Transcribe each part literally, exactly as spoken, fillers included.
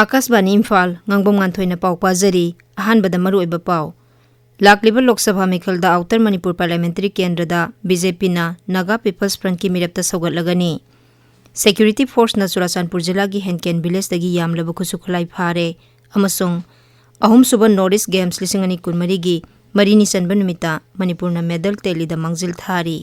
ꯑꯥꯀꯥꯁꯕꯥꯅꯤ ꯏꯝꯐꯥꯜ, ꯉꯥꯡꯕꯝ ꯉꯥꯟꯊꯣꯏꯅ ꯄꯥꯎ ꯄꯥꯖꯔꯤ꯫ ꯑꯍꯥꯟꯕꯗ ꯃꯔꯨꯑꯣꯏꯕ ꯄꯥꯎ꯫ ꯂꯥꯛꯂꯤꯕ ꯂꯣꯛ ꯁꯚꯥ ꯃꯤꯈꯜꯗ ꯑꯥꯎꯇꯔ ꯃꯅꯤꯄꯨꯔ ꯄꯥꯔꯂꯤꯌꯥꯃꯦꯟꯇꯔꯤ ꯀꯦꯟꯗ꯭ꯔꯗ ꯕꯤ ꯖꯦ ꯄꯤꯅ ꯅꯥꯒꯥ ꯄꯤꯄꯜꯁ ꯐ꯭ꯔꯟꯠꯀꯤ ꯃꯤꯔꯦꯞꯇ ꯁꯧꯒꯠꯂꯒꯅꯤ꯫ ꯁꯦꯀ꯭ꯌꯨꯔꯤꯇꯤ ꯐꯣꯔꯁꯅ ꯆꯨꯔꯥꯆꯥꯟꯄꯨꯔ ꯖꯤꯂꯥꯒꯤ ꯍꯦꯟꯀꯦꯟ ꯚꯤꯂꯦꯖꯇꯒꯤ ꯌꯥꯝꯂꯕ ꯈꯨꯠꯁꯨ ꯈꯨꯠꯂꯥꯏ ꯐꯥꯔꯦ ꯑꯃꯁꯨꯡ ꯑꯍꯨꯝꯁꯨꯕ ꯅꯣꯔꯠ ꯏꯁ ꯒꯦꯝꯁ ꯂꯤꯁꯤꯡ ꯑꯅꯤ ꯀꯨꯟꯃꯔꯤꯒꯤ ꯃꯔꯤꯅꯤ ꯆꯟꯕ ꯅꯨꯃꯤꯠꯇ ꯃꯅꯤꯄꯨꯔꯅ ꯃꯦꯗꯜ ꯇꯦꯂꯤꯗ ꯃꯥꯡꯖꯤꯜ ꯊꯥꯔꯤ꯫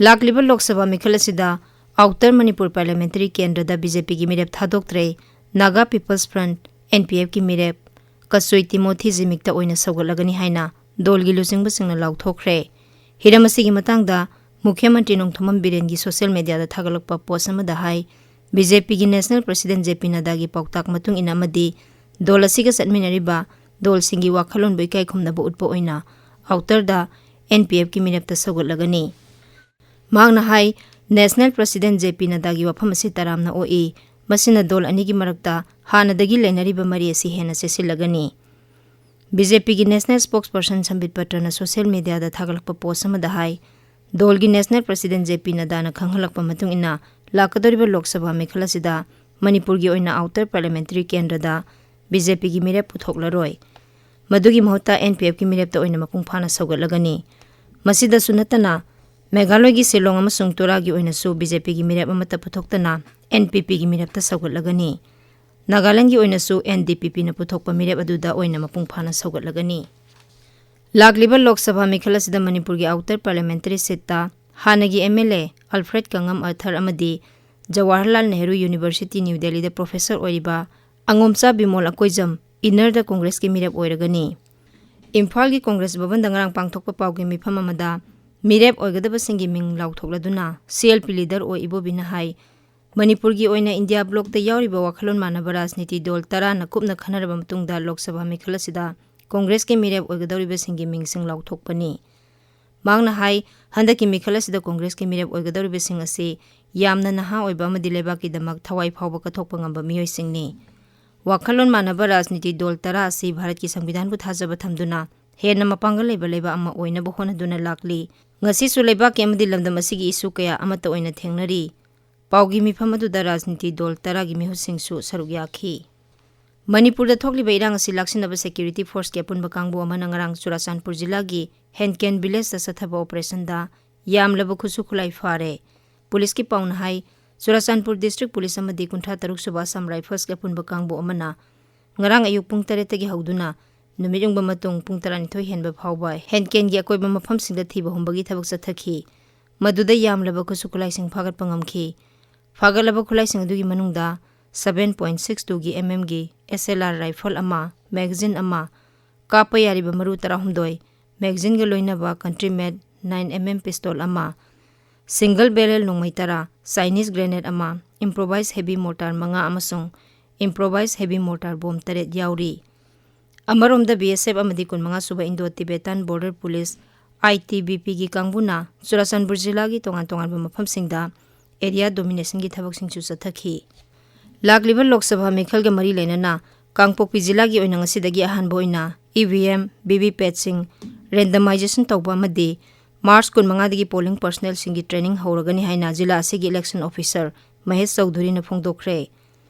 ꯂꯥꯛꯂꯤꯕ ꯂꯣꯛ ꯁꯚꯥ ꯃꯤꯈꯜ ꯑꯁꯤꯗ ꯑꯥꯎꯇꯔ ꯃꯅꯤꯄꯨꯔ ꯄꯥꯔꯂꯤꯌꯥꯃꯦꯟꯇꯔꯤ ꯀꯦꯟꯗ꯭ꯔꯗ ꯕꯤ ꯖꯦ ꯄꯤꯒꯤ ꯃꯤꯔꯦꯞ ꯊꯥꯗꯣꯛꯇ꯭ꯔꯦ꯫ Naga people's front, N P ꯑꯦꯐꯀꯤ ꯃꯤꯔꯦꯞ ꯀꯆꯣꯏ ꯇꯤꯃꯣꯊꯤ ꯖꯤꯃꯤꯛꯇ ꯑꯣꯏꯅ ꯁꯧꯒꯠꯂꯒꯅꯤ ꯍꯥꯏꯅ ꯗꯣꯜꯒꯤ ꯂꯨꯆꯤꯡꯕꯁꯤꯡꯅ ꯂꯥꯎꯊꯣꯛꯈ꯭ꯔꯦ꯫ ꯍꯤꯔꯝ ꯑꯁꯤꯒꯤ ꯃꯇꯥꯡꯗ ꯃꯨꯈ꯭ꯌ ꯃꯟꯇ꯭ꯔꯤ ꯅꯣꯡꯊꯣꯝꯕꯝ ꯕꯤꯔꯦꯟꯒꯤ ꯁꯣꯁꯤꯌꯦꯜ ꯃꯦꯗꯤꯌꯥꯗ ꯊꯥꯒꯠꯂꯛꯄ ꯄꯣꯁ ꯑꯃꯗ ꯍꯥꯏ, ꯕꯤ ꯖꯦ ꯄꯤꯒꯤ ꯅꯦꯁꯅꯦꯜ ꯄ꯭ꯔꯁꯤꯗꯦꯟꯠ ꯖꯦ ꯄꯤ ꯅꯗꯥꯒꯤ ꯄꯥꯎꯇꯥꯛ ꯃꯇꯨꯡ ꯏꯟꯅ ꯑꯃꯗꯤ ꯗꯣꯜ ꯑꯁꯤꯒ ꯆꯠꯃꯤꯟꯅꯔꯤꯕ ꯗꯣꯜꯁꯤꯡꯒꯤ ꯋꯥꯈꯜꯂꯣꯟꯕꯨ ꯏꯀꯥꯏ ꯈꯨꯝꯅꯕ ꯎꯠꯄ ꯑꯣꯏꯅ ꯑꯥꯎꯇꯔꯗ ꯑꯦꯟ ꯄꯤ ꯑꯦꯐꯀꯤ ꯃꯤꯔꯦꯞꯇ ꯁꯧꯒꯠꯂꯒꯅꯤ꯫ ꯃꯍꯥꯛꯅ ꯍꯥꯏ, ꯅꯦꯁꯅꯦꯜ ꯄ꯭ꯔꯁꯤꯗꯦꯟꯠ ꯖꯦ ꯄꯤ ꯅꯗꯥꯒꯤ ꯋꯥꯐꯝ ꯑꯁꯤ ꯇꯔꯥꯝꯅ ꯑꯣꯛꯏ꯫ ꯃꯁꯤꯅ ꯗꯣꯜ ꯑꯅꯤꯒꯤ ꯃꯔꯛꯇ ꯍꯥꯟꯅꯗꯒꯤ ꯂꯩꯅꯔꯤꯕ ꯃꯔꯤ ꯑꯁꯤ ꯍꯦꯟꯅ ꯆꯦꯠꯁꯤꯜꯂꯒꯅꯤ꯫ ꯕꯤ ꯖꯦ ꯄꯤꯒꯤ ꯅꯦꯁꯅꯦꯜ ꯁ꯭ꯄꯣꯛꯁ ꯄꯔꯁꯟ ꯁꯝꯕꯤꯠ ꯄꯇ꯭ꯔꯅ ꯁꯣꯁꯤꯌꯦꯜ ꯃꯦꯗꯤꯌꯥꯗ ꯊꯥꯒꯠꯂꯛꯄ ꯄꯣꯁ ꯑꯃꯗ ꯍꯥꯏ, ꯗꯣꯜꯒꯤ ꯅꯦꯁꯅꯦꯜ ꯄ꯭ꯔꯁꯤꯗꯦꯟꯠ ꯖꯦ ꯄꯤ ꯅꯗꯥꯅ ꯈꯪꯍꯜꯂꯛꯄ ꯃꯇꯨꯡ ꯏꯟꯅ ꯂꯥꯛꯀꯗꯧꯔꯤꯕ ꯂꯣꯛ ꯁꯚꯥ ꯃꯤꯈꯜ ꯑꯁꯤꯗ ꯃꯅꯤꯄꯨꯔꯒꯤ ꯑꯣꯏꯅ ꯑꯥꯎꯇꯔ ꯄꯥꯔꯂꯤꯌꯥꯃꯦꯟꯇꯔꯤ ꯀꯦꯟꯗ꯭ꯔꯗ ꯕꯤ ꯖꯦ ꯄꯤꯒꯤ ꯃꯤꯔꯦꯞ ꯄꯨꯊꯣꯛꯂꯔꯣꯏ꯫ ꯃꯗꯨꯒꯤ ꯃꯍꯨꯠꯇ ꯑꯦꯟ ꯄꯤ ꯑꯦꯐꯀꯤ ꯃꯤꯔꯦꯞꯇ ꯑꯣꯏꯅ ꯃꯄꯨꯡ ꯐꯥꯅ ꯁꯧꯒꯠꯂꯒꯅꯤ꯫ ꯃꯁꯤꯗꯁꯨ ꯅꯠꯇꯅ ꯃꯦꯘꯥꯂꯣꯏꯒꯤ ꯁꯤꯂꯣꯡ ꯑꯃꯁꯨꯡ ꯇꯨꯔꯥꯒꯤ ꯑꯣꯏꯅꯁꯨ ꯕꯤ ꯖꯦ ꯄꯤꯒꯤ ꯃꯤꯔꯦꯞ ꯑꯃꯠꯇ ꯄꯨꯊꯣꯛꯇꯅ ꯑꯦꯟ ꯄꯤ ꯄꯤꯒꯤ ꯃꯤꯔꯦꯞꯇ ꯁꯧꯒꯠꯂꯒꯅꯤ꯫ ꯅꯥꯒꯥꯂꯦꯟꯗꯒꯤ ꯑꯣꯏꯅꯁꯨ ꯑꯦꯟ ꯗꯤ ꯄꯤ ꯄꯤꯅ ꯄꯨꯊꯣꯛꯄ ꯃꯤꯔꯦꯞ ꯑꯗꯨꯗ ꯑꯣꯏꯅ ꯃꯄꯨꯡ ꯐꯥꯅ ꯁꯧꯒꯠꯂꯒꯅꯤ꯫ ꯂꯥꯛꯂꯤꯕ ꯂꯣꯛ ꯁꯚꯥ ꯃꯤꯈꯜ ꯑꯁꯤꯗ ꯃꯅꯤꯄꯨꯔꯒꯤ ꯑꯥꯎꯇꯔ ꯄꯥꯔꯂꯤꯌꯥꯃꯦꯟꯇꯔꯤ ꯁꯤꯠꯇ ꯍꯥꯟꯅꯒꯤ ꯑꯦꯝ ꯑꯦꯜ ꯑꯦ ꯑꯜꯐ꯭ꯔꯦꯗ ꯀꯉꯝ ꯑꯔꯊꯔ ꯑꯃꯗꯤ ꯖꯋꯥꯍꯔꯂꯥꯜ ꯅꯦꯍꯔꯨ ꯌꯨꯅꯤꯚꯔꯁꯤꯇꯤ ꯅ꯭ꯌꯨ ꯗꯦꯜꯂꯤꯗ ꯄ꯭ꯔꯣꯐꯦꯁꯔ ꯑꯣꯏꯔꯤꯕ ꯑꯉꯣꯝꯆꯥ ꯕꯤꯃꯣꯜ ꯑꯀꯣꯏꯖꯝ ꯏꯟꯅꯔꯗ ꯀꯣꯡꯒ꯭ꯔꯦꯁꯀꯤ ꯃꯤꯔꯦꯞ ꯑꯣꯏꯔꯒꯅꯤ꯫ ꯏꯝꯐꯥꯜꯒꯤ ꯀꯣꯡꯒ꯭ꯔꯦꯁ ꯚꯕꯟꯗ ꯉꯔꯥꯡ ꯄꯥꯡꯊꯣꯛꯄ ꯄꯥꯎꯒꯤ ꯃꯤꯐꯝ ꯑꯃꯗ ꯃꯤꯔꯦꯞ ꯑꯣꯏꯒꯗꯕꯁꯤꯡꯒꯤ ꯃꯤꯡ ꯂꯥꯎꯊꯣꯛꯂꯗꯨꯅ ꯁꯤ ꯑꯦꯜ ꯄꯤ ꯂꯤꯗꯔ ꯑꯣꯏ ꯏꯕꯣꯕꯤꯅ ꯍꯥꯏ, ꯃꯅꯤꯄꯨꯔꯒꯤ ꯑꯣꯏꯅ ꯏꯟꯗꯤꯌꯥ ꯕ꯭ꯂꯣꯛꯇ ꯌꯥꯎꯔꯤꯕ ꯋꯥꯈꯜꯂꯣꯟ ꯃꯥꯟꯅꯕ ꯔꯥꯖꯅꯤꯇꯤ ꯗꯣꯜ ꯇꯔꯥꯅ ꯀꯨꯞꯅ ꯈꯟꯅꯔꯕ ꯃꯇꯨꯡꯗ ꯂꯣꯛ ꯁꯚꯥ ꯃꯤꯈꯜ ꯑꯁꯤꯗ ꯀꯣꯡꯒ꯭ꯔꯦꯁꯀꯤ ꯃꯤꯔꯦꯞ ꯑꯣꯏꯒꯗꯧꯔꯤꯕꯁꯤꯡꯒꯤ ꯃꯤꯡꯁꯤꯡ ꯂꯥꯎꯊꯣꯛꯄꯅꯤ꯫ ꯃꯍꯥꯛꯅ ꯍꯥꯏ, ꯍꯟꯗꯛꯀꯤ ꯃꯤꯈꯜ ꯑꯁꯤꯗ ꯀꯣꯡꯒ꯭ꯔꯦꯁꯀꯤ ꯃꯤꯔꯦꯞ ꯑꯣꯏꯒꯗꯧꯔꯤꯕꯁꯤꯡ ꯑꯁꯤ ꯌꯥꯝꯅ ꯅꯍꯥ ꯑꯣꯏꯕ ꯑꯃꯗꯤ ꯂꯩꯕꯥꯛꯀꯤꯗꯃꯛ ꯊꯋꯥꯏ ꯐꯥꯎꯕ ꯀꯠꯊꯣꯛꯄ ꯉꯝꯕ ꯃꯤꯑꯣꯏꯁꯤꯡꯅꯤ꯫ ꯋꯥꯈꯜꯂꯣꯟ ꯃꯥꯟꯅꯕ ꯔꯥꯖꯅꯤꯇꯤ ꯗꯣꯜ ꯇꯔꯥ ꯑꯁꯤ ꯚꯥꯔꯠꯀꯤ ꯁꯪꯕꯤꯙꯥꯟꯕꯨ ꯊꯥꯖꯕ ꯊꯝꯗꯨꯅ ꯍꯦꯟꯅ ꯃꯄꯥꯡꯒꯜ ꯂꯩꯕ ꯂꯩꯕꯥꯛ ꯑꯃ ꯑꯣꯏꯅꯕ ꯍꯣꯠꯅꯗꯨꯅ ꯂꯥꯛꯂꯤ꯫ ꯉꯁꯤꯁꯨ ꯂꯩꯕꯥꯛꯀꯤ ꯑꯃꯗꯤ ꯂꯝꯗꯝ ꯑꯁꯤꯒꯤ issue ꯀꯌꯥ ꯑꯃꯠꯇ ꯑꯣꯏꯅ ꯊꯦꯡꯅꯔꯤ꯫ ꯄꯥꯎꯒꯤ ꯃꯤꯐꯝ ꯑꯗꯨꯗ ꯔꯥꯖꯅꯤꯇꯤ ꯗꯣꯜ ꯇꯔꯥꯒꯤ ꯃꯤꯍꯨꯠꯁꯤꯡꯁꯨ ꯁꯔꯨꯛ ꯌꯥꯈꯤ꯫ ꯃꯅꯤꯄꯨꯔꯗ ꯊꯣꯛꯂꯤꯕ ꯏꯔꯥꯡ ꯑꯁꯤ ꯂꯥꯛꯁꯤꯟꯅꯕ security force ꯀꯤ ꯑꯄꯨꯟꯕ ꯀꯥꯡꯕꯨ ꯑꯃꯅ ꯉꯔꯥꯡ ꯆꯨꯔꯥꯆꯥꯟꯄꯨꯔ ꯖꯤꯂꯥꯒꯤ ꯍꯦꯟꯀꯦꯟ village ꯇ ꯆꯠꯊꯕ operation ꯗ ꯌꯥꯝꯂꯕ ꯈꯨꯠꯁꯨ ꯈꯨꯠꯂꯥꯏ ꯐꯥꯔꯦ꯫ ꯄꯨꯂꯤꯁꯀꯤ ꯄꯥꯎꯅ ꯍꯥꯏ, ꯆꯨꯔꯥꯆꯥꯟꯄꯨꯔ district ꯄꯨꯂꯤꯁ ꯑꯃꯗꯤ ꯀꯨꯟꯊ꯭ꯔꯥ ꯇꯔꯨꯛ ꯁꯨꯕ Assam Rifles ꯀꯤ ꯑꯄꯨꯟꯕ ꯀꯥꯡꯕꯨ ꯑꯃꯅ ꯉꯔꯥꯡ ꯑꯌꯨꯛ ꯄꯨꯡ ꯇꯔꯦꯠꯇꯒꯤ ꯍꯧꯗꯨꯅ ꯅꯨꯃꯤꯠ ꯌꯨꯡꯕ ꯃꯇꯨꯡ ꯄꯨꯡ ꯇꯔꯥꯅꯤꯊꯣꯏ ꯍꯦꯟꯕ ꯐꯥꯎꯕ ꯍꯦꯟꯀꯦꯟꯒꯤ ꯑꯀꯣꯏꯕ ꯃꯐꯝꯁꯤꯡꯗ ꯊꯤꯕ ꯍꯨꯝꯕꯒꯤ ꯊꯕꯛ ꯆꯠꯊꯈꯤ꯫ ꯃꯗꯨꯗ ꯌꯥꯝꯂꯕ ꯈꯨꯠꯁꯨ ꯈꯨꯠꯂꯥꯏꯁꯤꯡ ꯐꯥꯒꯠꯄ ꯉꯝꯈꯤ꯫ ꯐꯥꯒꯠꯂꯕ ꯈꯨꯠꯂꯥꯏꯁꯤꯡ ꯑꯗꯨꯒꯤ ꯃꯅꯨꯡꯗ seven point six two ꯒꯤ M M ꯒꯤ S L R rifle ꯑꯃ, magazine ꯑꯃ, ꯀꯥꯞꯄ ꯌꯥꯔꯤꯕ ꯃꯔꯨ ꯇꯔꯥꯍꯨꯝꯗꯣꯏ, magazine ꯒ ꯂꯣꯏꯅꯕ country made nine M M pistol ꯑꯃ, single barrel ꯅꯣꯡꯃꯩ ꯇꯔꯥ, Chinese grenade ꯑꯃ, improvised heavy mortar ꯃꯉꯥ ꯑꯃꯁꯨꯡ improvised heavy mortar bomb ꯇꯔꯦꯠ ꯌꯥꯎꯔꯤ꯫ ꯑꯃꯔꯣꯝꯗ, B S F ꯑꯃꯗꯤ ꯀꯨꯟꯃꯉꯥ ꯁꯨꯕ Indo Tibetan Border Police, I T B P ꯒꯤ ꯀꯥꯡꯕꯨꯅ ꯆꯨꯔꯥꯆꯥꯟꯄꯨꯔ ꯖꯤꯂꯥꯒꯤ ꯇꯣꯉꯥꯟ ꯇꯣꯉꯥꯟꯕ ꯃꯐꯝꯁꯤꯡꯗ area domination ꯒꯤ ꯊꯕꯛꯁꯤꯡꯁꯨ ꯆꯠꯊꯈꯤ꯫ ꯂꯥꯛꯂꯤꯕ ꯂꯣꯛ ꯁꯚꯥ ꯃꯤꯈꯜꯒ ꯃꯔꯤ ꯂꯩꯅꯅ ꯀꯥꯡꯄꯣꯛꯄꯤ ꯖꯤꯂꯥꯒꯤ ꯑꯣꯏꯅ ꯉꯁꯤꯗꯒꯤ ꯑꯍꯥꯟꯕ ꯑꯣꯏꯅ E V M, V V P A T ꯁꯤꯡ randomization ꯇꯧꯕ ꯑꯃꯗꯤ March ꯀꯨꯟꯃꯉꯥꯗꯒꯤ polling personnel ꯁꯤꯡꯒꯤ training ꯍꯧꯔꯒꯅꯤ ꯍꯥꯏꯅ ꯖꯤꯂꯥ ꯑꯁꯤꯒꯤ election officer ꯃꯍꯦꯁ ꯆꯧꯙꯨꯔꯤꯅ ꯐꯣꯡꯗꯣꯛꯈ꯭ꯔꯦ꯫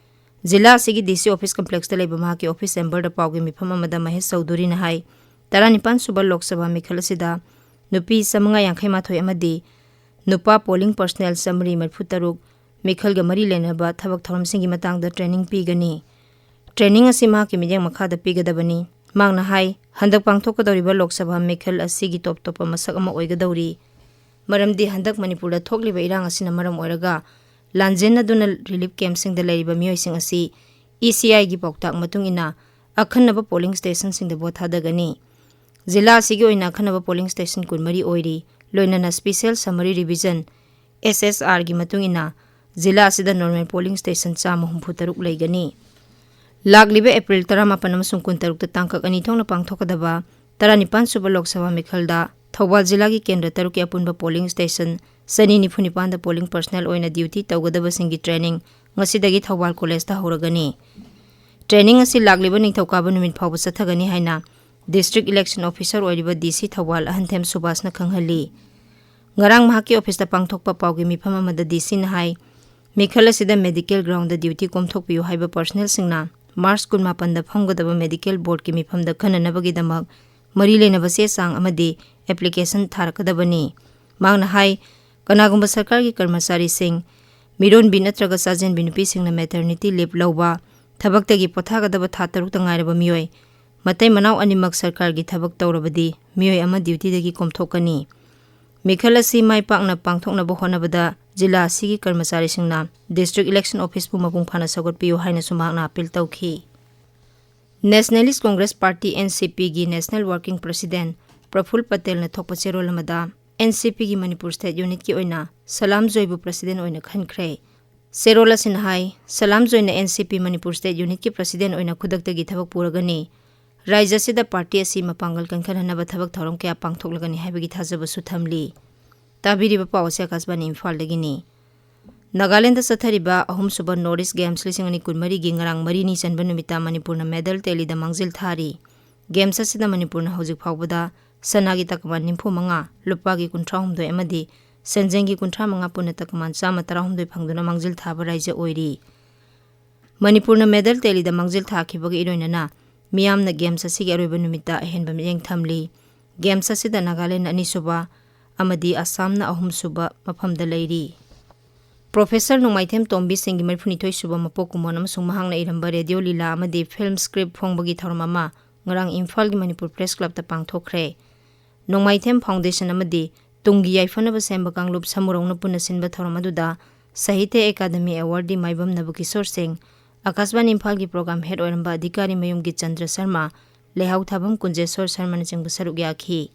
ꯖꯤꯂꯥ ꯑꯁꯤꯒꯤ D C office complex ꯇ ꯂꯩꯕ ꯃꯍꯥꯛꯀꯤ office chamber ꯗ ꯄꯥꯎꯒꯤ ꯃꯤꯐꯝ ꯑꯃꯗ ꯃꯍꯦꯁ ꯆꯧꯙꯨꯔꯤꯅ ꯍꯥꯏ, ꯇꯔꯥꯅꯤꯄꯥꯟ ꯁꯨꯕ ꯂꯣꯛ ꯁꯚꯥ ꯃꯤꯈꯜ ꯑꯁꯤꯗ ꯅꯨꯄꯤ ꯆꯥꯃꯉꯥ ꯌꯥꯡꯈꯩ ꯃꯥꯊꯣꯏ ꯑꯃꯗꯤ ꯅꯨꯄꯥ polling personnel ꯆꯥꯃꯔꯤ ꯃꯔꯤꯐꯨ ꯇꯔꯨꯛ ꯃꯤꯈꯜꯒ ꯃꯔꯤ ꯂꯩꯅꯕ ꯊꯕꯛ ꯊꯧꯔꯝꯁꯤꯡꯒꯤ ꯃꯇꯥꯡꯗ training ꯄꯤꯒꯅꯤ꯫ Training ꯑꯁꯤ ꯃꯍꯥꯛꯀꯤ ꯃꯤꯠꯌꯦꯡ ꯃꯈꯥꯗ ꯄꯤꯒꯗꯕꯅꯤ꯫ ꯃꯍꯥꯛꯅ ꯍꯥꯏ, ꯍꯟꯗꯛ ꯄꯥꯡꯊꯣꯛꯀꯗꯧꯔꯤꯕ ꯂꯣꯛ ꯁꯚꯥ ꯃꯤꯈꯜ ꯑꯁꯤꯒꯤ ꯇꯣꯞ ꯇꯣꯞꯄ ꯃꯁꯛ ꯑꯃ ꯑꯣꯏꯒꯗꯧꯔꯤ꯫ ꯃꯔꯝꯗꯤ ꯍꯟꯗꯛ ꯃꯅꯤꯄꯨꯔꯗ ꯊꯣꯛꯂꯤꯕ ꯏꯔꯥꯡ ꯑꯁꯤꯅ ꯃꯔꯝ ꯑꯣꯏꯔꯒ ꯂꯥꯟꯖꯦꯟꯅꯗꯨꯅ relief camp ꯁꯤꯡꯗ ꯂꯩꯔꯤꯕ ꯃꯤꯑꯣꯏꯁꯤꯡ ꯑꯁꯤ E C I ꯒꯤ ꯄꯥꯎꯇꯥꯛ ꯃꯇꯨꯡ ꯏꯟꯅ ꯑꯈꯟꯅꯕ polling station ꯁꯤꯡꯗ vote ꯊꯥꯗꯒꯅꯤ꯫ ꯖꯤꯂꯥ ꯑꯁꯤꯒꯤ ꯑꯣꯏꯅ ꯑꯈꯟꯅꯕ polling station ꯀꯨꯟꯃꯔꯤ ꯑꯣꯏꯔꯤ, ꯂꯣꯏꯅꯅ Special Summary Revision, S S R ꯒꯤ ꯃꯇꯨꯡ ꯏꯟꯅ ꯖꯤꯂꯥ ꯑꯁꯤꯗ normal polling station ꯆꯥꯝꯃ ꯍꯨꯝꯐꯨ ꯇꯔꯨꯛ ꯂꯩꯒꯅꯤ꯫ ꯂꯥꯛꯂꯤꯕ April ꯇꯔꯥꯃꯥꯄꯟ ꯑꯃꯁꯨꯡ ꯀꯨꯟꯇꯔꯨꯛꯇ ꯇꯥꯡꯀꯛ ꯑꯅꯤ ꯊꯣꯛꯅ ꯄꯥꯡꯊꯣꯛꯀꯗꯕ ꯇꯔꯥꯅꯤꯄꯥꯟ ꯁꯨꯕ ꯂꯣꯛ ꯁꯚꯥ ꯃꯤꯈꯜꯗ ꯊꯧꯕꯥꯜ ꯖꯤꯂꯥꯒꯤ ꯀꯦꯟꯗ꯭ꯔ ꯇꯔꯨꯛꯀꯤ ꯑꯄꯨꯟꯕ polling station ꯆꯅꯤ ꯅꯤꯐꯨ ꯅꯤꯄꯥꯟꯗ polling personnel ꯑꯣꯏꯅ duty ꯇꯧꯒꯗꯕꯁꯤꯡꯒꯤ training ꯉꯁꯤꯗꯒꯤ ꯊꯧꯕꯥꯜ college ꯇ ꯍꯧꯔꯒꯅꯤ꯫ Training ꯑꯁꯤ ꯂꯥꯛꯂꯤꯕ ꯅꯤꯡꯊꯧꯀꯥꯕ ꯅꯨꯃꯤꯠ ꯐꯥꯎꯕ ꯆꯠꯊꯒꯅꯤ ꯍꯥꯏꯅ District Election Officer ꯑꯣꯏꯔꯤꯕ D C ꯊꯧꯕꯥꯜ ꯑꯍꯟꯊꯦꯝ ꯁꯨꯕꯥꯁꯅ ꯈꯪꯍꯜꯂꯤ꯫ ꯉꯔꯥꯡ ꯃꯍꯥꯛꯀꯤ ꯑꯣꯐꯤꯁꯇ ꯄꯥꯡꯊꯣꯛꯄ ꯄꯥꯎꯒꯤ ꯃꯤꯐꯝ ꯑꯃꯗ D Cꯅ ꯍꯥꯏ, ꯃꯤꯈꯜ ꯑꯁꯤꯗ medical groundꯗ duty ꯀꯣꯝꯊꯣꯛꯄꯤꯌꯨ ꯍꯥꯏꯕ personnelꯁꯤꯡꯅ March ꯀꯨꯟꯃꯥꯄꯟꯗ ꯐꯝꯒꯗꯕ medical boardꯀꯤ ꯃꯤꯐꯝꯗ ꯈꯟꯅꯅꯕꯒꯤꯗꯃꯛ ꯃꯔꯤ ꯂꯩꯅꯕ ꯆꯦ ꯆꯥꯡ ꯑꯃꯗꯤ application ꯊꯥꯔꯛꯀꯗꯕꯅꯤ꯫ ꯃꯍꯥꯛꯅ ꯍꯥꯏ, ꯀꯅꯥꯒꯨꯝꯕ ꯁꯔꯀꯥꯔꯒꯤ ꯀꯔꯃꯆꯥꯔꯤꯁꯤꯡ, ꯃꯤꯔꯣꯟꯕꯤ ꯅꯠꯇ꯭ꯔꯒ ꯆꯥꯖꯦꯟꯕꯤ ꯅꯨꯄꯤꯁꯤꯡꯅ maternity leave ꯂꯧꯕ, ꯊꯕꯛꯇꯒꯤ ꯄꯣꯊꯥꯒꯗꯕ ꯊꯥ ꯇꯔꯨꯛꯇ ꯉꯥꯏꯔꯕ ꯃꯤꯑꯣꯏ, ꯃꯇꯩ ꯃꯅꯥꯎ ꯑꯅꯤꯃꯛ ꯁꯔꯀꯥꯔꯒꯤ ꯊꯕꯛ ꯇꯧꯔꯕꯗꯤ ꯃꯤꯑꯣꯏ ꯑꯃ dutyꯗꯒꯤ ꯀꯣꯝꯊꯣꯛꯀꯅꯤ꯫ ꯃꯤꯈꯜ ꯑꯁꯤ ꯃꯥꯏ ꯄꯥꯛꯅ ꯄꯥꯡꯊꯣꯛꯅꯕ ꯍꯣꯠꯅꯕꯗ ꯖꯤꯂꯥ ꯑꯁꯤꯒꯤ ꯀꯔꯃꯆꯥꯔꯤꯁꯤꯡꯅ District Election Officeꯄꯨ ꯃꯄꯨꯡ ꯐꯥꯅ ꯁꯧꯒꯠꯄꯤꯌꯨ ꯍꯥꯏꯅꯁꯨ ꯃꯍꯥꯛꯅ appeal ꯇꯧꯈꯤ꯫ Nationalist Congress Party, NCPꯒꯤ National Working President ꯄ꯭ꯔꯐꯨꯜ ꯄꯇꯦꯜꯅ ꯊꯣꯛꯄ ꯆꯦꯔꯣꯜ ꯑꯃꯗ, NCPꯒꯤ ꯃꯅꯤꯄꯨꯔ State Unitꯀꯤ ꯑꯣꯏꯅ ꯁꯂꯥꯝ ꯖꯣꯏꯕꯨ President ꯑꯣꯏꯅ ꯈꯟꯈ꯭ꯔꯦ꯫ ꯆꯦꯔꯣꯜ ꯑꯁꯤꯅ ꯍꯥꯏ, ꯁꯂꯥꯝ ꯖꯣꯏꯅ NCP ꯃꯅꯤꯄꯨꯔ State Unitꯀꯤ President ꯑꯣꯏꯅ ꯈꯨꯗꯛꯇꯒꯤ ꯊꯕꯛ ꯄꯨꯔꯒꯅꯤ꯫ ꯔꯥꯖ꯭ꯌ ꯑꯁꯤꯗ party ꯑꯁꯤ ꯃꯄꯥꯡꯒꯜ ꯀꯟꯈꯠꯍꯟꯅꯕ ꯊꯕꯛ ꯊꯧꯔꯝ ꯀꯌꯥ ꯄꯥꯡꯊꯣꯛꯂꯒꯅꯤ ꯍꯥꯏꯕꯒꯤ ꯊꯥꯖꯕꯁꯨ ꯊꯝꯂꯤ꯫ ꯇꯥꯕꯤꯔꯤꯕ ꯄꯥꯎ ꯑꯁꯤ ꯑꯀꯥꯁꯕꯥꯅꯤ ꯏꯝꯐꯥꯜꯗꯒꯤꯅꯤ꯫ ꯅꯥꯒꯥꯂꯦꯟꯗ ꯆꯠꯊꯔꯤꯕ ꯑꯍꯨꯝꯁꯨꯕ North East Games ꯂꯤꯁꯤꯡ ꯑꯅꯤ ꯀꯨꯟꯃꯔꯤꯒꯤ ꯉꯔꯥꯡ ꯃꯔꯤꯅꯤ ꯆꯟꯕ ꯅꯨꯃꯤꯠꯇ ꯃꯅꯤꯄꯨꯔꯅ medal tallyꯗ ꯃꯥꯡꯖꯤꯜ ꯊꯥꯔꯤ꯫ Games ꯑꯁꯤꯗ ꯃꯅꯤꯄꯨꯔꯅ ꯍꯧꯖꯤꯛ ꯐꯥꯎꯕꯗ ꯁꯅꯥꯒꯤ ꯇꯀꯃꯥꯟ ꯅꯤꯐꯨ ꯃꯉꯥ, ꯂꯨꯄꯥꯒꯤ ꯀꯨꯟꯊ꯭ꯔꯥ ꯍꯨꯝꯗꯣꯏ ꯑꯃꯗꯤ ꯁꯦꯟꯖꯦꯡꯒꯤ ꯀꯨꯟꯊ꯭ꯔꯥ ꯃꯉꯥ, ꯄꯨꯟꯅ ꯇꯀꯃꯥꯟ ꯆꯥꯝꯃ ꯇꯔꯥꯍꯨꯝꯗꯣꯏ ꯐꯪꯗꯨꯅ ꯃꯥꯡꯖꯤꯜ ꯊꯥꯕ ꯔꯥꯖ꯭ꯌ ꯑꯣꯏꯔꯤ꯫ ꯃꯅꯤꯄꯨꯔꯅ medal tallyꯗ ꯃꯥꯡꯖꯤꯜ ꯊꯥꯈꯤꯕꯒ ꯏꯔꯣꯏꯅꯅ ꯃꯤꯌꯥꯝꯅ Games ꯑꯁꯤꯒꯤ ꯑꯔꯣꯏꯕ ꯅꯨꯃꯤꯠꯇ ꯑꯍꯦꯟꯕ ꯃꯤꯠꯌꯦꯡ ꯊꯝꯂꯤ꯫ Games ꯑꯁꯤꯗ ꯅꯥꯒꯥꯂꯦꯟꯗ ꯑꯅꯤꯁꯨꯕ ꯑꯃꯗꯤ ꯑꯁꯥꯝꯅ ꯑꯍꯨꯝꯁꯨꯕ ꯃꯐꯝꯗ ꯂꯩꯔꯤ꯫ Professor ꯅꯣꯡꯃꯥꯏꯊꯦꯝ ꯇꯣꯝꯕꯤ ꯁꯤꯡꯒꯤ ꯃꯔꯤꯐꯨꯅꯤꯊꯣꯏ ꯁꯨꯕ ꯃꯄꯣꯛ ꯀꯨꯝꯑꯣꯟ ꯑꯃꯁꯨꯡ ꯃꯍꯥꯛꯅ ꯏꯔꯝꯕ radio ꯂꯤꯂꯥ ꯑꯃꯗꯤ film script ꯐꯣꯡꯕꯒꯤ ꯊꯧꯔꯝ ꯑꯃ ꯉꯔꯥꯡ ꯏꯝꯐꯥꯜꯒꯤ ꯃꯅꯤꯄꯨꯔ Press Clubꯇ ꯄꯥꯡꯊꯣꯛꯈ꯭ꯔꯦ꯫ ꯅꯣꯡꯃꯥꯏꯊꯦꯝ Foundation ꯑꯃꯗꯤ ꯇꯨꯡꯒꯤ ꯌꯥꯏꯐꯅꯕ ꯁꯦꯝꯕ ꯀꯥꯡꯂꯨꯞ ꯁꯃꯨꯔꯧꯅ ꯄꯨꯟꯅ ꯁꯤꯟꯕ ꯊꯧꯔꯝ ꯑꯗꯨꯗ ꯁꯥꯍꯤꯇ꯭ꯌ ꯑꯦꯀꯥꯗꯃꯤ awardee ꯃꯥꯏꯕꯝ ꯅꯕꯀꯤꯁꯣꯔ ꯁꯤꯡ, ꯑꯀꯥꯁꯕꯥꯅꯤ ꯏꯝꯐꯥꯜꯒꯤ program head ꯑꯣꯏꯔꯝꯕ ꯑꯙꯤꯀꯥꯔꯤ ꯃꯌꯨꯝꯒꯤ ꯆꯟꯗ꯭ꯔ ꯁꯔꯃ, ꯂꯩꯍꯥꯎ ꯊꯥꯕꯝ ꯀꯨꯟꯖꯦꯁꯣꯔ ꯁꯔꯃꯅꯆꯤꯡꯕ ꯁꯔꯨꯛ ꯌꯥꯈꯤ꯫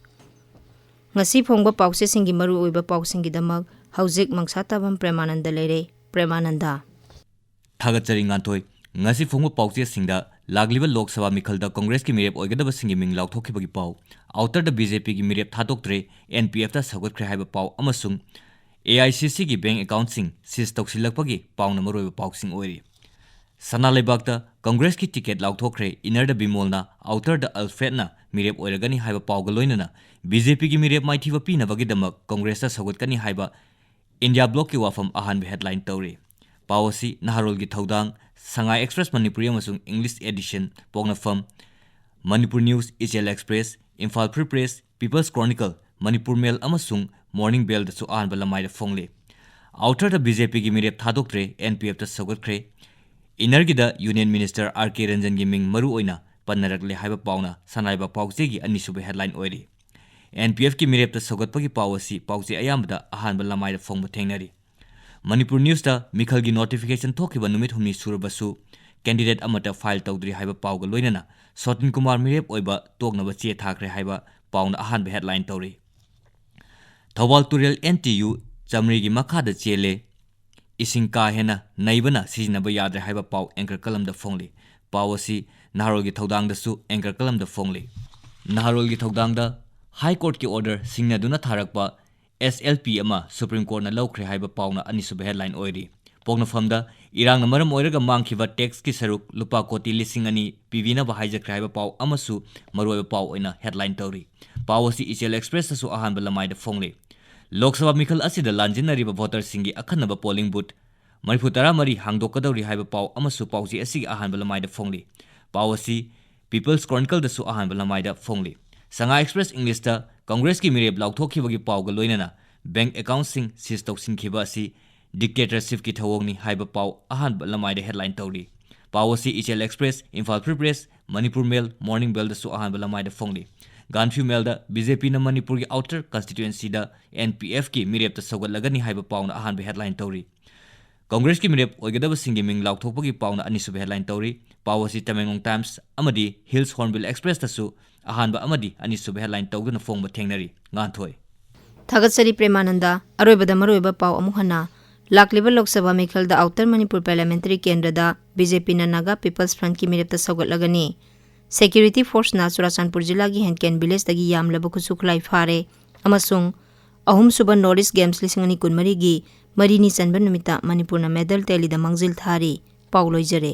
ꯉꯁꯤ ꯐꯣꯡꯕ ꯄꯥꯎꯆꯦꯁꯤꯡꯒꯤ ꯃꯔꯨꯑꯣꯏꯕ ꯄꯥꯎꯁꯤꯡꯒꯤꯗꯃꯛ ꯍꯧꯖꯤꯛ ꯃꯪꯁꯥ ꯇꯥꯕꯝ ꯄ꯭ꯔꯦꯃꯥꯅꯟꯗ ꯂꯩꯔꯦ꯫ ꯄ꯭ꯔꯦꯃꯥꯅꯟꯗ꯫ ꯊꯥꯒꯠꯆꯔꯤ ꯉꯥꯟꯊꯣꯏ꯫ ꯉꯁꯤ ꯐꯣꯡꯕ ꯄꯥꯎꯆꯦꯁꯤꯡꯗ ꯂꯥꯛꯂꯤꯕ ꯂꯣꯛ ꯁꯚꯥ ꯃꯤꯈꯜꯗ ꯀꯪꯒ꯭ꯔꯦꯁꯀꯤ ꯃꯤꯔꯦꯞ ꯑꯣꯏꯒꯗꯕꯁꯤꯡꯒꯤ ꯃꯤꯡ ꯂꯥꯎꯊꯣꯛꯈꯤꯕꯒꯤ ꯄꯥꯎ, ꯑꯥꯎꯇꯔꯗ BJPꯒꯤ ꯃꯤꯔꯦꯞ ꯊꯥꯗꯣꯛꯇ꯭ꯔꯦ, NPFꯇ ꯁꯧꯒꯠꯈ꯭ꯔꯦ ꯍꯥꯏꯕ ꯄꯥꯎ ꯑꯃꯁꯨꯡ AICCꯒꯤ bank accountꯁꯤꯡ seize ꯇꯧꯁꯤꯜꯂꯛꯄꯒꯤ ꯄꯥꯎꯅ ꯃꯔꯨꯑꯣꯏꯕ ꯄꯥꯎꯁꯤꯡ ꯑꯣꯏꯔꯤ꯫ ꯁꯅꯥ ꯂꯩꯕꯥꯛꯇ ꯀꯪꯒ꯭ꯔꯦꯁꯀꯤ ꯇꯤꯀꯦꯠ ꯂꯥꯎꯊꯣꯛꯈ꯭ꯔꯦ꯫ ꯏꯟꯅꯔꯗ ꯕꯤꯃꯣꯜꯅ, ꯑꯥꯎꯇꯔꯗ ꯑꯜꯐ꯭ꯔꯦꯗꯅ ꯃꯤꯔꯦꯞ ꯑꯣꯏꯔꯒꯅꯤ ꯍꯥꯏꯕ ꯄꯥꯎꯒ ꯂꯣꯏꯅꯅ ꯕꯤ ꯖꯦ ꯄꯤꯒꯤ ꯃꯤꯔꯦꯞ ꯃꯥꯏꯊꯤꯕ ꯄꯤꯅꯕꯒꯤꯗꯃꯛ ꯀꯪꯒ꯭ꯔꯦꯁꯇ ꯁꯧꯒꯠꯀꯅꯤ ꯍꯥꯏꯕ ꯏꯟꯗꯤꯌꯥ ꯕ꯭ꯂꯣꯛꯀꯤ ꯋꯥꯐꯝ ꯑꯍꯥꯟꯕ ꯍꯦꯗꯂꯥꯏꯟ ꯇꯧꯔꯤ꯫ ꯄꯥꯎ ꯑꯁꯤ ꯅꯍꯥꯔꯣꯜꯒꯤ ꯊꯧꯗꯥꯡ, ꯁꯉꯥꯏ ꯑꯦꯛꯁꯄ꯭ꯔꯦꯁ ꯃꯅꯤꯄꯨꯔꯤ ꯑꯃꯁꯨꯡ English edition, Poknapham, Manipur news, Ichel express, Imphal free press, people's chronicle, Manipur mail ꯑꯃꯁꯨꯡ ꯃꯣꯔꯅꯤꯡ ꯕꯦꯜꯗꯁꯨ ꯑꯍꯥꯟꯕ ꯂꯃꯥꯏꯗ ꯐꯣꯡꯂꯤ꯫ ꯑꯥꯎꯇꯔꯗ ꯕꯤ ꯖꯦ ꯄꯤꯒꯤ ꯃꯤꯔꯦꯞ ꯊꯥꯗꯣꯛꯇ꯭ꯔꯦ, ꯑꯦꯟ ꯄꯤ ꯑꯦꯐꯇ ꯁꯧꯒꯠꯈ꯭ꯔꯦ꯫ ꯏꯟꯅꯔꯒꯤꯗ ꯌꯨꯅꯤꯌꯟ ꯃꯤꯅꯤꯁꯇꯔ ꯑꯥꯔ ꯀꯦ ꯔꯟꯖꯟꯒꯤ ꯃꯤꯡ ꯃꯔꯨ ꯑꯣꯏꯅ ꯄꯟꯅꯔꯛꯂꯦ ꯍꯥꯏꯕ ꯄꯥꯎꯅ ꯁꯅꯥꯏꯕ ꯄꯥꯎꯆꯦꯒꯤ ꯑꯅꯤꯁꯨꯕ ꯍꯦꯗꯂꯥꯏꯟ ꯑꯣꯏꯔꯤ꯫ ꯑꯦꯟ ꯄꯤ ꯑꯦꯐꯀꯤ ꯃꯤꯔꯦꯞꯇ ꯁꯧꯒꯠꯄꯒꯤ ꯄꯥꯎ ꯑꯁꯤ ꯄꯥꯎꯆꯦ ꯑꯌꯥꯝꯕꯗ ꯑꯍꯥꯟꯕ ꯂꯃꯥꯏꯗ ꯐꯣꯡꯕ ꯊꯦꯡꯅꯔꯤ꯫ ꯃꯅꯤꯄꯨꯔ ꯅ꯭ꯌꯨꯁꯇ ꯃꯤꯈꯜꯒꯤ ꯅꯣꯇꯤꯐꯤꯀꯦꯁꯟ ꯊꯣꯛꯈꯤꯕ ꯅꯨꯃꯤꯠ ꯍꯨꯝꯅꯤ ꯁꯨꯔꯕꯁꯨ ꯀꯦꯟꯗꯤꯗꯦꯠ ꯑꯃꯠꯇ ꯐꯥꯏꯜ ꯇꯧꯗ꯭ꯔꯤ ꯍꯥꯏꯕ ꯄꯥꯎꯒ ꯂꯣꯏꯅꯅ ꯁꯣꯇꯤꯟ ꯀꯨꯃꯥꯔ ꯃꯤꯔꯦꯞ ꯑꯣꯏꯕ ꯇꯣꯛꯅꯕ ꯆꯦ ꯊꯥꯈ꯭ꯔꯦ ꯍꯥꯏꯕ ꯄꯥꯎꯅ ꯑꯍꯥꯟꯕ ꯍꯦꯗꯂꯥꯏꯟ ꯇꯧꯔꯤ꯫ ꯊꯧꯕꯥꯜ ꯇꯨꯔꯦꯜ ꯑꯦꯟ ꯇꯤ ꯌꯨ ꯆꯥꯃꯔꯤꯒꯤ ꯃꯈꯥꯗ ꯆꯦꯜꯂꯦ, ꯏꯁꯤꯡ ꯀꯥ ꯍꯦꯟꯅ ꯅꯩꯕꯅ ꯁꯤꯖꯤꯟꯅꯕ ꯌꯥꯗ꯭ꯔꯦ ꯍꯥꯏꯕ ꯄꯥꯎ ꯑꯦꯡꯀꯔ ꯀꯂꯝꯗ ꯐꯣꯡꯂꯤ꯫ ꯄꯥꯎ ꯑꯁꯤ ꯅꯍꯥꯔꯣꯜꯒꯤ ꯊꯧꯗꯥꯡꯗꯁꯨ ꯑꯦꯡꯀꯔ ꯀꯂꯝꯗ ꯐꯣꯡꯂꯤ꯫ ꯅꯍꯥꯔꯣꯜꯒꯤ ꯊꯧꯗꯥꯡꯗ ꯍꯥꯏ ꯀꯣꯔꯠꯀꯤ ꯑꯣꯔꯗꯔ ꯁꯤꯡꯅꯗꯨꯅ ꯊꯥꯔꯛꯄ ꯑꯦꯁ ꯑꯦꯜ ꯄꯤ ꯑꯃ ꯁꯨꯄ꯭ꯔꯤꯝ ꯀꯣꯔꯠꯅ ꯂꯧꯈ꯭ꯔꯦ ꯍꯥꯏꯕ ꯄꯥꯎꯅ ꯑꯅꯤꯁꯨꯕ ꯍꯦꯗꯂꯥꯏꯟ ꯑꯣꯏꯔꯤ꯫ ꯄꯣꯛꯅꯐꯝꯗ ꯏꯔꯥꯡꯅ ꯃꯔꯝ ꯑꯣꯏꯔꯒ ꯃꯥꯡꯈꯤꯕ ꯇꯦꯛꯁꯀꯤ ꯁꯔꯨꯛ ꯂꯨꯄꯥ ꯀꯣꯇꯤ ꯂꯤꯁꯤꯡ ꯑꯅꯤ ꯄꯤꯕꯤꯅꯕ ꯍꯥꯏꯖꯈ꯭ꯔꯦ ꯍꯥꯏꯕ ꯄꯥꯎ ꯑꯃꯁꯨ ꯃꯔꯨꯑꯣꯏꯕ ꯄꯥꯎ ꯑꯣꯏꯅ ꯍꯦꯗꯂꯥꯏꯟ ꯇꯧꯔꯤ꯫ ꯄꯥꯎ ꯑꯁꯤ ꯏꯆꯦꯜ ꯑꯦꯛꯁꯄ꯭ꯔꯦꯁꯇꯁꯨ ꯑꯍꯥꯟꯕ ꯂꯃꯥꯏꯗ ꯐꯣꯡꯂꯤ꯫ ꯂꯣꯛ ꯁꯚꯥ ꯃꯤꯈꯜ ꯑꯁꯤꯗ ꯂꯥꯟꯖꯤꯟꯅꯔꯤꯕ ꯚꯣꯇꯔꯁꯤꯡꯒꯤ ꯑꯈꯟꯅꯕ ꯄꯣꯂꯤꯡ ꯕꯨꯊ ꯃꯔꯤꯐꯨ ꯇꯔꯥꯃꯔꯤ ꯍꯥꯡꯗꯣꯛꯀꯗꯧꯔꯤ ꯍꯥꯏꯕ ꯄꯥꯎ ꯑꯃꯁꯨ ꯄꯥꯎꯆꯦ ꯑꯁꯤꯒꯤ ꯑꯍꯥꯟꯕ ꯂꯃꯥꯏꯗ ꯐꯣꯡꯂꯤ꯫ ꯄꯥꯎ ꯑꯁꯤ ꯄꯤꯄꯜꯁ ꯀ꯭ꯔꯣꯅꯤꯀꯜꯗꯁꯨ ꯑꯍꯥꯟꯕ ꯂꯃꯥꯏꯗ ꯐꯣꯡꯂꯤ꯫ ꯁꯉꯥꯏ ꯑꯦꯛꯁꯄ꯭ꯔꯦꯁ ꯏꯪꯂꯤꯁꯇ ꯀꯪꯒ꯭ꯔꯦꯁꯀꯤ ꯃꯤꯔꯦꯞ ꯂꯥꯎꯊꯣꯛꯈꯤꯕꯒꯤ ꯄꯥꯎꯒ ꯂꯣꯏꯅꯅ ꯕꯦꯡꯛ ꯑꯦꯀꯥꯎꯟꯠꯁꯤꯡ ꯁꯤꯖ ꯇꯧꯁꯤꯟꯈꯤꯕ ꯑꯁꯤ ꯗꯤꯛꯇꯦꯇꯔꯁꯤꯞꯀꯤ ꯊꯧꯑꯣꯡꯅꯤ ꯍꯥꯏꯕ ꯄꯥꯎ ꯑꯍꯥꯟꯕ ꯂꯃꯥꯏꯗ ꯍꯦꯗꯂꯥꯏꯟ ꯇꯧꯔꯤ꯫ ꯄꯥꯎ ꯑꯁꯤ Ichel express, Imphal free press, Manipur mail, morning ꯕꯦꯜꯗꯁꯨ ꯑꯍꯥꯟꯕ ꯂꯃꯥꯏꯗ ꯐꯣꯡꯂꯤ꯫ ꯒꯥꯟꯐ꯭ꯌꯨ ꯃꯦꯜꯗ ꯕꯤ ꯖꯦ ꯄꯤꯅ ꯃꯅꯤꯄꯨꯔꯒꯤ ꯑꯥꯎꯇꯔ ꯀꯟꯁꯇꯤꯇ꯭ꯋꯦꯟꯁꯤꯗ ꯑꯦꯟ ꯄꯤ ꯑꯦꯐꯀꯤ ꯃꯤꯔꯦꯞꯇ ꯁꯧꯒꯠꯂꯒꯅꯤ ꯍꯥꯏꯕ ꯄꯥꯎꯅ ꯑꯍꯥꯟꯕ ꯍꯦꯗꯂꯥꯏꯟ ꯇꯧꯔꯤ꯫ ꯀꯪꯒ꯭ꯔꯦꯁꯀꯤ ꯃꯤꯔꯦꯞ ꯑꯣꯏꯒꯗꯕꯁꯤꯡꯒꯤ ꯃꯤꯡ ꯂꯥꯎꯊꯣꯛꯄꯒꯤ ꯄꯥꯎꯅ ꯑꯅꯤꯁꯨꯕ ꯍꯦꯗꯂꯥꯏꯟ ꯇꯧꯔꯤ꯫ ꯄꯥꯎ ꯑꯁꯤ ꯇꯃꯦꯡꯂꯣꯡ ꯇꯥꯏꯝꯁ ꯑꯃꯗꯤ ꯍꯤꯜꯁ ꯍꯣꯔꯟꯕꯤꯜ ꯑꯦꯛꯁꯄ꯭ꯔꯦꯁꯇꯁꯨ ꯑꯍꯥꯟꯕ ꯑꯃꯗꯤ ꯑꯅꯤꯁꯨꯕ ꯍꯦꯗꯂꯥꯏꯟ ꯇꯧꯗꯨꯅ ꯐꯣꯡꯕ ꯊꯦꯡꯅꯔꯤ꯫ ꯉꯥꯟꯊꯣꯏ꯫ ꯊꯥꯒꯠꯆꯔꯤ ꯄ꯭ꯔꯦꯃꯥꯅꯟꯗ꯫ ꯑꯔꯣꯏꯕꯗ ꯃꯔꯨꯑꯣꯏꯕ ꯄꯥꯎ ꯑꯃꯨꯛ ꯍꯟꯅ꯫ ꯂꯥꯛꯂꯤꯕ ꯂꯣꯛ ꯁꯚꯥ ꯃꯤꯈꯜꯗ ꯑꯥꯎꯇꯔ ꯃꯅꯤꯄꯨꯔ ꯄꯥꯔꯂꯤꯌꯥꯃꯦꯟꯇꯔꯤ ꯀꯦꯟꯗ꯭ꯔꯗ ꯕꯤ ꯖꯦ ꯄꯤꯅ ꯅꯥꯒꯥ ꯄꯤꯄꯜꯁ ꯐ꯭ꯔꯟꯠꯀꯤ ꯃꯤꯔꯦꯞꯇ ꯁꯧꯒꯠꯂꯒꯅꯤ꯫ ꯁꯦꯀ꯭ꯌꯨꯔꯤꯇꯤ ꯐꯣꯔꯁꯅ ꯆꯨꯔꯥꯆꯥꯟꯄꯨꯔ ꯖꯤꯂꯥꯒꯤ ꯍꯦꯟꯀꯦꯟ ꯚꯤꯂꯦꯖꯇꯒꯤ ꯌꯥꯝꯂꯕ ꯈꯨꯠꯁꯨ ꯈꯨꯠꯂꯥꯏ ꯐꯥꯔꯦ ꯑꯃꯁꯨꯡ ꯑꯍꯨꯝꯁꯨꯕ ꯅꯣꯔꯠ ꯏꯁ ꯒꯦꯝꯁ ꯂꯤꯁꯤꯡ ꯑꯅꯤ ꯀꯨꯟꯃꯔꯤꯒꯤ ꯃꯔꯤꯅꯤ ꯆꯟꯕ ꯅꯨꯃꯤꯠꯇ ꯃꯅꯤꯄꯨꯔꯅ ꯃꯦꯗꯜ ꯇꯦꯂꯤꯗ ꯃꯥꯡꯖꯤꯜ ꯊꯥꯔꯤ꯫ ꯄꯥꯎ ꯂꯣꯏꯖꯔꯦ꯫